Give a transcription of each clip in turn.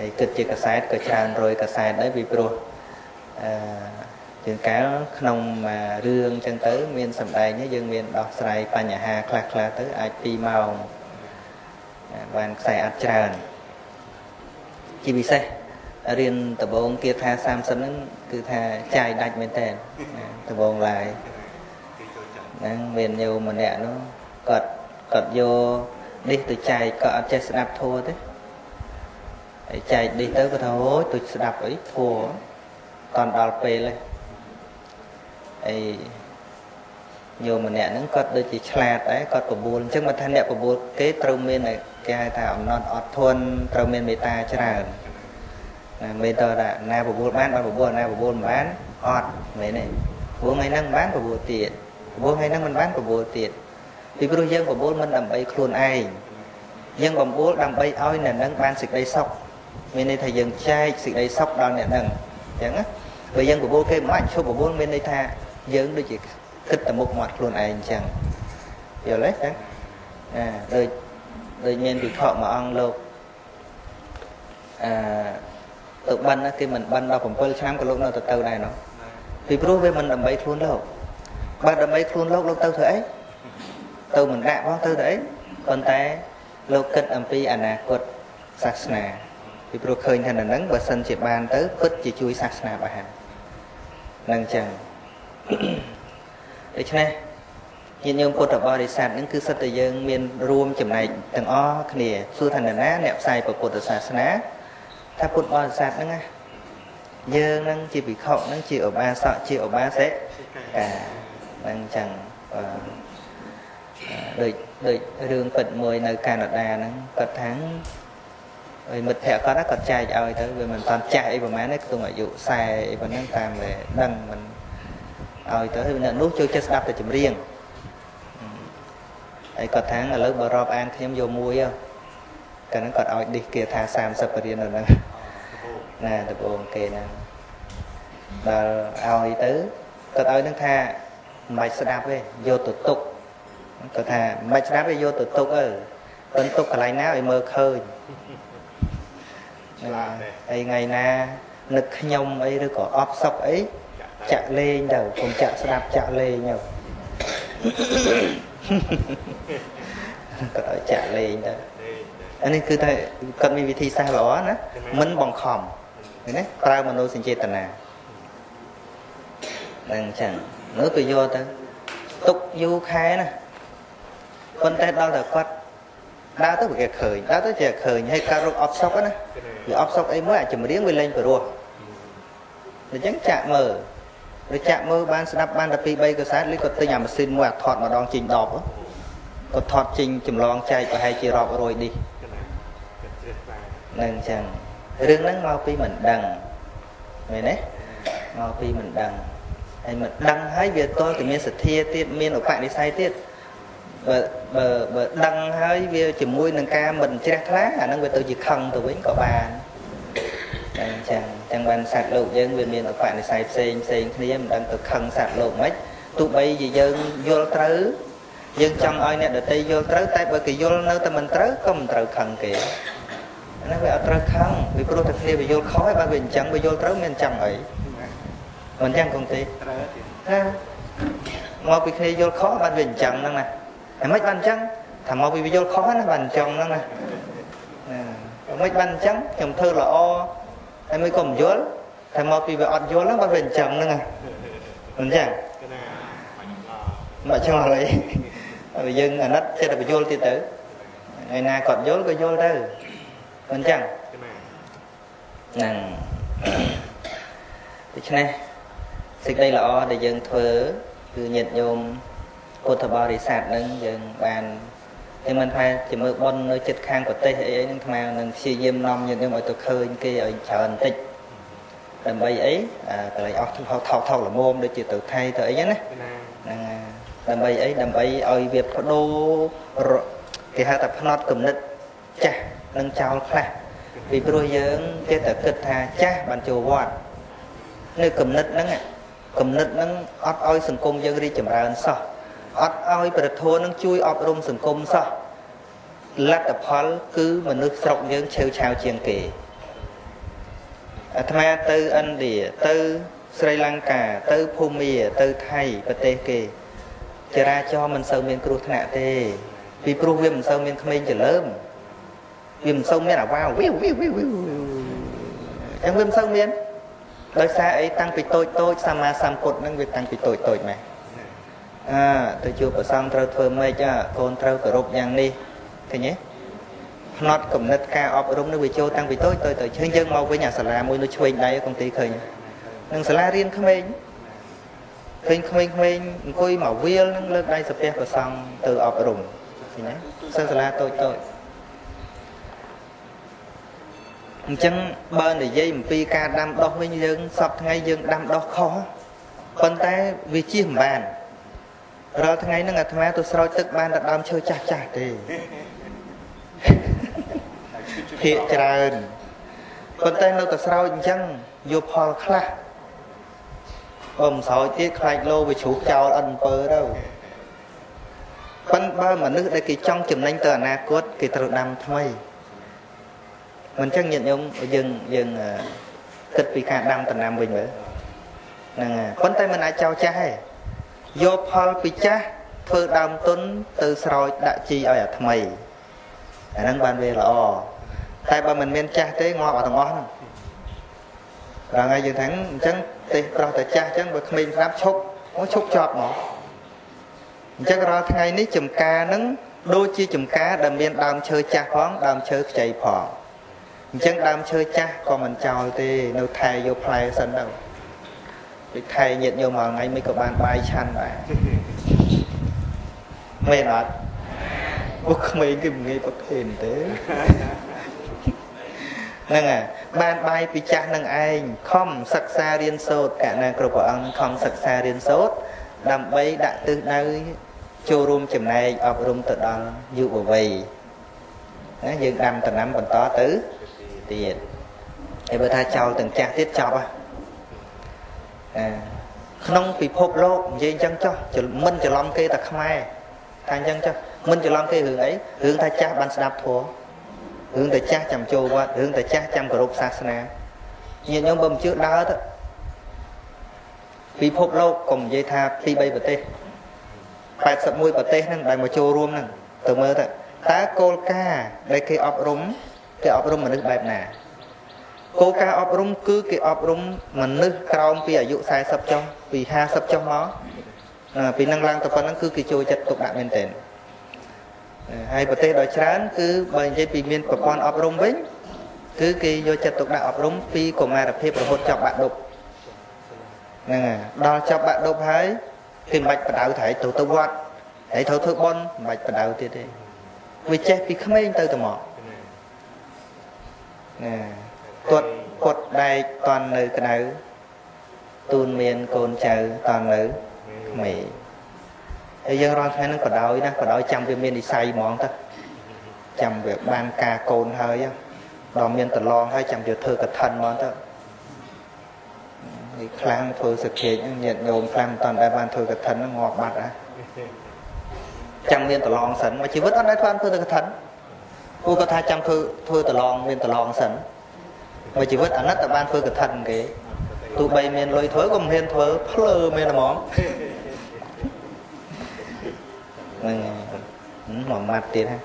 ហើយគិតជាកាសែតក៏ច្រើនរយកាសែតដែរពីព្រោះអឺជាងកាលក្នុងរឿងចឹងទៅមានសម្ដែងយើងមានដោះស្រាយបញ្ហាខ្លះៗទៅអាច2ម៉ោងបានខ្សែអត់ច្រើនជាពិសេសរៀនដំបងគាថា30ហ្នឹងគឺថាចាយដាច់មែនតើដំបងឡាយហ្នឹងមានញោមម្នាក់នោះគាត់យកនេះទៅចែកក៏អត់ចេះស្ដាប់ធัวទេហើយចែកនេះទៅគាត់ថាអូយទៅស្ដាប់អីធัวតន់ដល់ពេលទេអីញោមម្នាក់ហ្នឹងគាត់ដូចជាឆ្លាតដែរគាត់បបួលអញ្ចឹងមកថាអ្នកបបួលគេត្រូវមានគេហៅថាអំណត់អត់ធន់ត្រូវមានមេត្តាច្រើនណាមេត្តាថាណាបបួលបានបានបបួលណាបបួលមិនបានអត់មែនទេព្រោះថ្ងៃហ្នឹងបានបបួលទៀតព្រោះថ្ងៃហ្នឹងមិនបានបបួលទៀតពីព្រោះយើងបបួលមិនដើម្បីខ្លួនឯងយើងបបួលដើម្បីឲ្យអ្នកហ្នឹងបានសេចក្តីសុខមានន័យថាយើងចែកសេចក្តីសុខដល់អ្នកហ្នឹងអញ្ចឹងណាបើយើងបបួលគេមិនអាចឈប់បបួលមានន័យថាយើងដូចជាគិតតែមុខមាត់ខ្លួនឯងអញ្ចឹងយល់ទេចាអាដូចមានវិខមួយអង្គលោកអឺទៅបិណ្ឌគេមិនបិណ្ឌដល់7ឆ្នាំក៏លោកនៅទៅដែរនោះពីព្រោះវាមិនដើម្បីខ្លួនលោកបើដើម្បីខ្លួនលោកលោកទៅធ្វើអីទៅមិនដាក់ផងទៅអីប៉ុន្តែលោកគិតអំពីអនាគតសាសនាពីព្រោះឃើញថានៅហ្នឹងបើសិនជាបានទៅពិតជាជួយសាសនាបាននឹងចឹងដូច្នេះញាតិញោមពុទ្ធបរិស័ទហ្នឹងគឺសិតតែយើងមានរួមចំណែកទាំងអស់គ្នាសួរថានរណាអ្នកផ្សាយពុទ្ធសាសនាថាពុទ្ធបរិស័ទហ្នឹងណាយើងហ្នឹងជាភិក្ខុហ្នឹងជាឧបាសកជាឧបាសិកាហ្នឹងចឹងដូចរឿងពិតមួយនៅកាណាដាហ្នឹងគាត់ថាឲ្យមិត្តភក្តិគាត់គាត់ចែកឲ្យទៅវាមិនតាន់ចាស់អីប្រហែលទេខ្ទង់អាយុ40អីប៉ុណ្ណឹងតាមតែដឹងមិនឲ្យទៅហើយអ្នកនោះចូលចិត្តស្ដាប់តែចម្រៀងហើយគាត់ថាឥឡូវបើរាប់អានខ្ញុំយកមួយកាលហ្នឹងគាត់ឲ្យឌីសគេថា30បរិញ្ញានៅហ្នឹងណាដំបូងគេហ្នឹងដល់ឲ្យទៅគាត់ឲ្យហ្នឹងថាមិនបាច់ស្ដាប់ទេយកទៅទុកគាត់ថាមិនបាច់ស្ដាប់ទេយកទៅទុកទៅប៉ុន្តែទុកកន្លែងណាឲ្យមើលឃើញហើយថ្ងៃណានឹកខ្ញុំអីឬក៏អបសុកអីចាក់លេងទៅកុំចាក់ស្ដាប់ចាក់លេងទៅគាត់ឲ្យចាក់លេងទៅអានេះគឺថាគាត់មានវិធីសាស្ត្រល្អណាមិនបង្ខំឃើញទេប្រើមនោសញ្ចេតនាហ្នឹងចឹងនោះទៅយកទៅទុកយូរខែណាប៉ុន្តែដល់តែគាត់ដើរទៅវាគេឃើញដើរទៅជាឃើញហើយការរកអបសុកណាវាអបសុកអីមួយអាចចម្រៀងវាលេងព្រោះអញ្ចឹងចាក់មើលឬចាក់មើលបានស្ដាប់បានតែ2 3កាសែតឬក៏ទិញអាម៉ាស៊ីនមួយអាថតម្ដងចេញ10ក៏ថតចេញចម្លងចែកប្រហែលជារាប់រយនេះនឹងអញ្ចឹងរឿងហ្នឹងមកពីមិនដឹងមែនទេមកពីមិនដឹងហើយមិនដឹងហើយវាតតែមានសទ្ធាទៀតមានឧបនិស្ស័យទៀតបើបើបើដឹងហើយវាជាមួយនឹងការមិនជ្រះថ្លាអាហ្នឹងវាទៅជាខឹងទៅវិញក៏បានតែអញ្ចឹងចឹងបានសត្វលោកយើងវាមានឧបនិស្ស័យផ្សេងផ្សេងគ្នាមិនដឹងទៅខឹងសត្វលោកមិនទោះបីជាយើងយល់ត្រូវយើងចង់ឲ្យអ្នកដទៃយល់ត្រូវតែបើគេយល់នៅតែមិនត្រូវក៏មិនត្រូវខឹងគេអានេះវាអត់ត្រូវខឹងពីព្រោះតែគ្នាវាយល់ខុសហើយបើវាអញ្ចឹងវាយល់ត្រូវមានអញ្ចឹងអីមិនអញ្ចឹងគង់ទេត្រូវទេណាមកពីគ្នាយល់ខុសបានវាអញ្ចឹងហ្នឹងណាតែមិនបានអញ្ចឹងថាមកពីវាយល់ខុសណាបានអញ្ចឹងហ្នឹងណាមិនបានអញ្ចឹងខ្ញុំធ្វើល្អហើយមិនក៏មិនយល់តែមកពីវាអត់យល់ហ្នឹងបានវាអញ្ចឹងហ្នឹងណាមិនអញ្ចឹងមកឆ្ងល់អីហើយយើងអាណិតចិត្តតែបញ្យល់ទៀតទៅថ្ងៃណាគាត់យល់ក៏យល់ទៅមិនអញ្ចឹងហ្នឹងដូច្នេះសេចក្តីល្អដែលយើងធ្វើគឺញាតិញោមពុទ្ធបរិស័ទហ្នឹងយើងបានតែមិនថាជាមើលបុណ្យនៅចិត្តខាងប្រទេសអីអីហ្នឹងអាត្មានឹងព្យាយាមនាំញាតិញោមឲ្យទៅឃើញគេឲ្យច្រើនបន្តិចដើម្បីអីកន្លែងអស់ថោកថោកល្មមដូចជាទៅថៃទៅអីហ្នឹងណាហ្នឹងដើម្បីអីដើម្បីឲ្យវាបដូរគេហៅថាផ្នត់គំនិតចាស់នឹងចោលខ្លះពីព្រោះយើងចេះតែគិតថាចាស់បានចូលវត្តនៅគំនិតហ្នឹងគំនិតហ្នឹងអត់ឲ្យសង្គមយើងរីកចម្រើនសោះអត់ឲ្យព្រះធម៌នឹងជួយអប់រំសង្គមសោះលទ្ធផលគឺមនុស្សស្រុកយើងឆេវឆាវជាងគេ អាត្មាទៅឥណ្ឌាទៅស្រីលង្កាទៅភូមាទៅថៃប្រទេសគេចរាចរណ៍មិនសូវមានគ្រោះថ្នាក់ទេពីព្រោះវាមិនសូវមានក្មេងច្រលើមវាមិនសូវមានអាវ៉ាវវីវវីវវីវអញ្ចឹងវាមិនសូវមានដោយសារអីតាំងពីតូចតូចសម្មាសម្ពុទ្ធហ្នឹងវាតាំងពីតូចតូចម៉េះអើទៅជួបព្រះសង្ឃត្រូវធ្វើម៉េចកូនត្រូវគោរពយ៉ាងនេះឃើញទេផ្នត់គំនិតការអប់រំនឹងវាចូលតាំងពីតូចតូចទៅជើងយើងមកវិញអាសាលាមួយនៅឆ្វេងដៃកុំទីឃើញនឹងសាលារៀនក្មេងឃើញក្មេងៗអង្គុយមកវាលនឹងលើកដៃសាពះព្រះសង្ឃទៅអប់រំឃើញទេសិស្សសាលាតូចតូចអញ្ចឹងបើនិយាយអំពីការដាំដុះវិញយើងសពថ្ងៃយើងដាំដុះខុសប៉ុន្តែវាជៀសមិនបានរាល់ថ្ងៃហ្នឹងអាត្មាទៅស្រោចទឹកបានតែដើមឈើចាស់ចាស់ទេភាកច្រើនប៉ុន្តែនៅតែស្រោចអញ្ចឹងយកផលខ្លះបើមិនស្រោចទៀតខ្លាចលោវាជ្រុះចោលអត់អំពើទៅប៉ុន្តែបើមនុស្សដែលគេចង់ចំណេញទៅអនាគតគេត្រូវដាំថ្មីមិនចឹងញាតិញោមយើងគិតពីការដាំដំណាំវិញមើលហ្នឹងហើយប៉ុន្តែមិនអាចចោលចាស់ទេយកផលពីចាស់ធ្វើដើមទុនទៅស្រោចដាក់ជីឲ្យអាថ្មីអាហ្នឹងបានវាល្អតែបើមិនមានចាស់ទេងាប់អត់ទាំងអស់ហ្នឹងដល់ហើយយើងថាអញ្ចឹងទេសប្រុសតែចាស់អញ្ចឹងបើក្មេងស្រាប់ឈប់អូឈប់ចប់មកអញ្ចឹងរាល់ថ្ងៃនេះចំការហ្នឹងដូចជាចំការដែលមានដើមឈើចាស់ផងដើមឈើខ្ចីផងអញ្ចឹងដើមឈើចាស់ក៏មិនចោលទេនៅថែយកផ្លែសិនទៅដូចថែញាតិញោមរាល់ថ្ងៃមិនក៏បានបាយឆាន់ដែរមែនអត់ពួកក្មេងគេមិនងាយប្រភេទទេហ្នឹងហើយបានបាយពីចាស់នឹងឯងខំសិក្សារៀនសូត្រកណាគ្រប់ព្រះអង្គខំសិក្សារៀនសូត្រដើម្បីដាក់ទិសដៅចូលរួមចំណែកអប់រំទៅដល់យុវវ័យណាយើងដាំដំណាំបន្តទៅទៀតហើយបើថាចោលទាំងចាស់ទៀតចប់ហ៎ក្នុងពិភពលោកនិយាយអញ្ចឹងចុះមិនច្រឡំគេតែខ្មែរថាអញ្ចឹងចុះមិនច្រឡំគេរឿងអីរឿងថាចាស់បានស្ដាប់ធម៌រឿងតែចាស់ចាំចូលវត្តរឿងតែចាស់ចាំគោរពសាសនាញាតិញោមបើមិនជឿដើរទៅពិភពលោកកុំនិយាយថា2 3ប្រទេស81ប្រទេសហ្នឹងដែលមកចូលរួមហ្នឹងទៅមើលទៅតើគោលការណ៍ដែលគេអប់រំគេអប់រំមនុស្សបែបណាគោលការណ៍អប់រំគឺគេអប់រំមនុស្សក្រោមពីអាយុ40ចុះពី50ចុះមកពីនឹងឡើងទៅប៉ុណ្ណឹងគឺគេចូលចិត្តទុកដាក់មែនទែនហើយប្រទេសដ៏ច្រើនគឺបើនិយាយពីមានប្រព័ន្ធអប់រំវិញគឺគេយកចិត្តទុកដាក់អប់រំពីកុមារភាពរហូតចប់បាក់ឌុបហ្នឹងហើយដល់ចប់បាក់ឌុបហើយគេមិនបាច់បដៅត្រៃទៅវត្តហើយត្រូវធ្វើបុណ្យមិនបាច់បដៅទៀតទេវាចេះពីក្មេងទៅមកណាគាត់គាត់ដែកតន់នៅក្តៅទូនមានកូនចៅតន់នៅក្មេងហើយយើងរាល់ថ្ងៃហ្នឹងបដ ாய் ណាបដ ாய் ចាំវាមាននិស័យហ្មងទៅចាំវាបានការកូនហើយដល់មានតឡងហើយចាំវាធ្វើកឋិនហ្មងទៅនេះខ្លាំងធ្វើសក្តិញាតិញោមខ្លាំងមិនតាន់ដែលបានធ្វើកឋិនហ្នឹងងាប់បាត់ហ่ะចាំមានតឡងសិនមួយជីវិតអត់ដែលធ្វើកឋិនពួកគាត់ថាចាំធ្វើតឡងមានតឡងសិនមួយជីវិតអាណិតតែបានធ្វើកឋិនគេទោះបីមានលុយធ្វើក៏មិនហ៊ានធ្វើភ្លើមែនហ្មងហ្នឹងមួយម៉ាត់ទៀតហ่ะ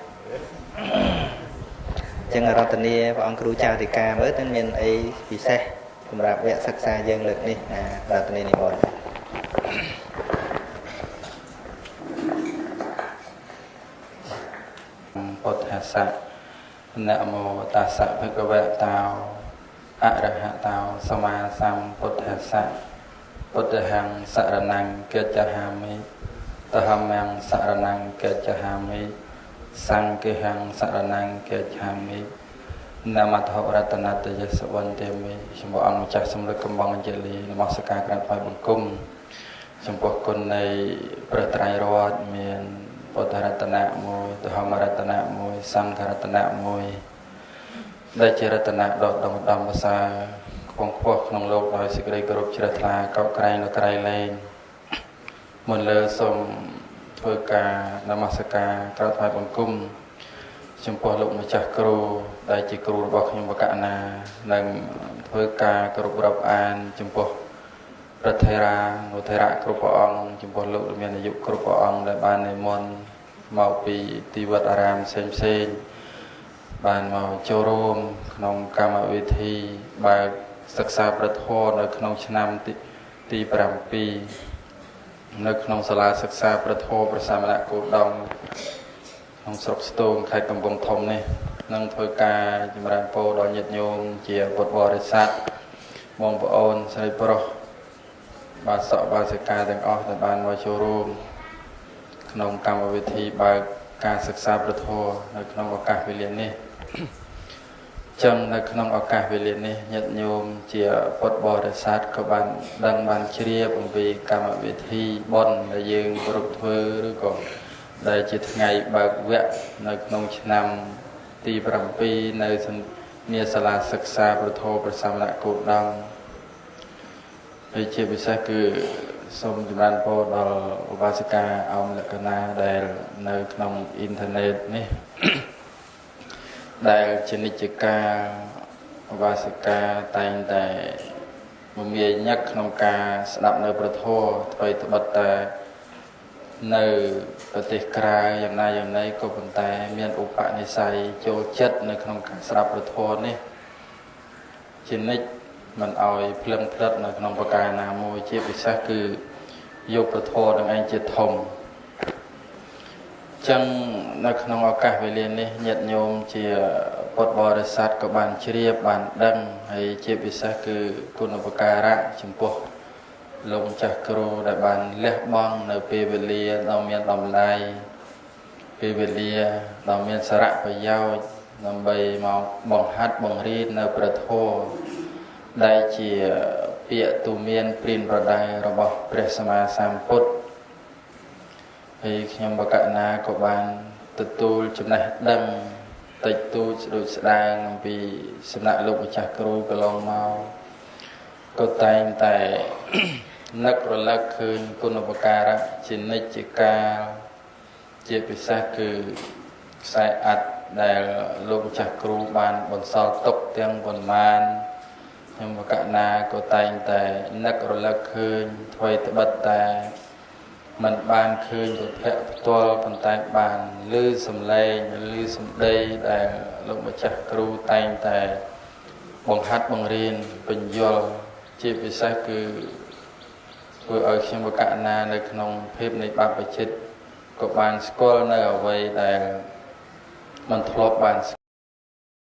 ចឹងរតនាព្រះអង្គគ្រូចារិកាមើលតើមានអីពិសេសសម្រាប់វគ្គសិក្សាយើងលើកនេះណារតនានិមន្តពុទ្ធស្សៈនមោតាសៈភគវតោអរហតោសម្មាសម្ពុទ្ធស្សៈពុទ្ធហੰសរណង្កិច្ឆាមិតហមំសរណង្កិច្ឆាមិសង្ឃហੰសរណង្កិច្ឆាមិនមថរតនតយសវន្តិមិចំពោះអង្គម្ចាស់សម្លឹកកំបងអញ្ជលីនមស្ការក្រាបថ្វាយបង្គំចំពោះគុណនៃព្រះត្រៃរតន៍មានពុទ្ធរតនៈមួយធម្មរតនៈមួយសង្ឃរតនៈមួយដែលជារតនៈដ៏ដុំឧត្តមប្រសើរខ្ពង់ខ្ពស់ក្នុងលោកដោយសេចក្តីគោរពជ្រះថ្លាកោតក្រែងដល់ក្រៃលែងមុនលើសូមធ្វើការនមស្ការក្រាបថ្វាយបង្គំ ចំពោះលោកម្ចាស់គ្រូដែលជាគ្រូរបស់ខ្ញុំបកណានិងធ្វើការគោរពរាប់អានចំពោះព្រះថេរានុថេរៈគ្រប់ព្រះអង្គចំពោះលោកមានអាយុគ្រប់ព្រះអង្គដែលបាននិមន្តមកពីទីវត្តអារាមផ្សេងៗបានមកចូលរួមក្នុងកម្មវិធីបើកសិក្សាព្រះធម៌នៅក្នុងឆ្នាំទី7នៅក្នុងសាលាសិក្សាព្រះធម៌ព្រះសមណគោតមក្នុងស្រុកស្ទោងខេត្តកំពង់ធំនេះនឹងធ្វើការចម្រើនពរដល់ញាតិញោមជាពុទ្ធបរិស័ទបងប្អូនស្រីប្រុសបាសកបាសិកាទាំងអស់ដែលបានមកចូលរួមក្នុងកម្មវិធីបើកការសិក្សាព្រះធម៌នៅក្នុងឱកាសវេលានេះចឹងនៅក្នុងឱកាសវេលានេះញាតិញោមជាពុទ្ធបរិស័ទក៏បានដឹងបានជ្រាបអំពីកម្មវិធីបុណ្យដែលយើងប្រារព្ធធ្វើឬក៏ដែលជាថ្ងៃបើកវគ្គនៅក្នុងឆ្នាំទី7នៅនាសាលាសិក្សាព្រះធម៌ព្រះសមណគោតមហើយជាពិសេសគឺសូមចម្រើនពរដល់ឧបាសិកាអោមលក្ខណាដែលនៅក្នុងអ៊ីនធឺណិតនេះដែលជានិច្ចកាលឧបាសិកាតែងតែមមាញឹកក្នុងការស្ដាប់នៅព្រះធម៌ថ្វីត្បិតតែនៅប្រទេសក្រៅយ៉ាងណាយ៉ាងណីក៏ប៉ុន្តែមានឧបនិស្ស័យចូលចិត្តនៅក្នុងការស្ដាប់ព្រះធម៌នេះជានិច្ចមិនឲ្យភ្លឹងផ្លិតនៅក្នុងប្រការណាមួយជាពិសេសគឺយកព្រះធម៌នឹងឯងជាធំចឹងនៅក្នុងឱកាសវេលានេះញាតិញោមជាពុទ្ធបរិស័ទក៏បានជ្រាបបានដឹងហើយជាពិសេសគឺគុណូបការៈចំពោះលោកម្ចាស់គ្រូដែលបានលះបង់នៅពេលវេលាដ៏មានតម្លៃពេលវេលាដ៏មានសារៈប្រយោជន៍ដើម្បីមកបង្ហាត់បង្រៀននៅព្រះធម៌ដែលជាពាក្យទូមានព្រានប្រដៅរបស់ព្រះសម្មាសម្ពុទ្ធហើយខ្ញុំបកណាក៏បានទទួលចំណេះដឹងតិចតួចស្ដួចស្ដាងអំពីសំណាក់លោកម្ចាស់គ្រូកន្លងមកក៏តែងតែនឹករលឹកឃើញគុណូបការៈជានិច្ចកាលជាពិសេសគឺខ្សែអត្ថដែលលោកម្ចាស់គ្រូបានបន្សល់ទុកទាំងប៉ុន្មានខ្ញុំបកណាក៏តែងតែនឹករលឹកឃើញថ្វីត្បិតតែមិនបានឃើញពុទ្ធៈផ្ទាល់ប៉ុន្តែបានឮសំឡេងឮសម្ដីដែលលោកម្ចាស់គ្រូតែងតែបង្ហាត់បង្រៀនបញ្យល់ជាពិសេសគឺធ្វើឲ្យខ្ញុំបកណានៅក្នុងភាពនៃបព្វជិតក៏បានស្គាល់នៅអ្វីដែលមិនធ្លាប់បាន